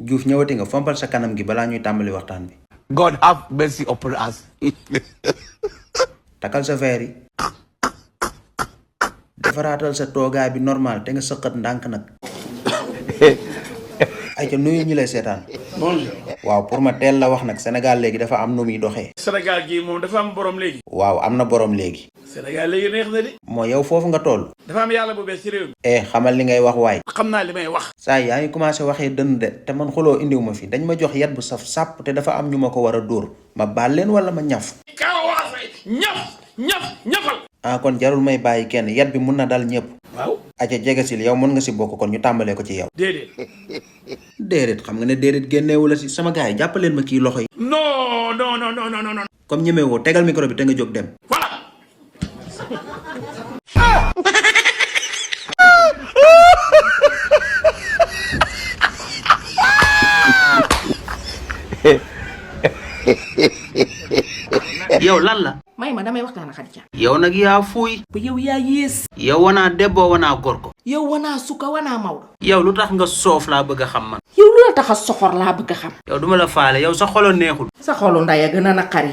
Diouf ñëwati nga fompal sa kanam gi balaa ñuy tàmbali waxtaan bi. God have mercy upon us. takal sa verre yi. defaraatal sa toogaay bi normal te nga sëqat ndànk nag. ay ca nuyu ñu lay seetaan. bonjour. waaw pour ma teel la wax nag Sénégal léegi dafa am nu muy doxee. Sénégal gii moom dafa am borom léegi. waaw am na borom léegi. Sénégal léegi neex na di. moo yow foofu nga toll. dafa am yàlla bu bees ci réew mi. xamal li ngay wax waay. xam naa li may wax. saa yaa ngi commencé waxee dënn de te man xuloo indiw ma fi dañ ma jox yat bu saf sàpp te dafa am ñu ma ko war a dóor ma baal leen wala ma ñaf. kaa waasay ñafal. kon jarul may bàyyi kenn yat bi mun na dal ñëpp. waaw. aca jegesil yow mën nga si bokk kon ñu tàmbalee ko ci yow. déedéet xam nga ne déedéet génneewu la si sama gars yi jàppaleen ma kii loxo yi. non. comme ñemewoo tegal micro bi te nga jóg dem. voilà. yow lan la. may ma damay waxtaan ak Khadija. yow nag yaa fuuy. ba yow yaa yées. yow wanaa debboo wanaa gorko. yow wanaa suka wanaa Maodo. yow lu tax nga soof laa bëgg a xam man. yow lu la tax a soxor laa bëgg a xam. yow duma la faale yow sa xolo neexul. sa xolu ndaya gën a naqari.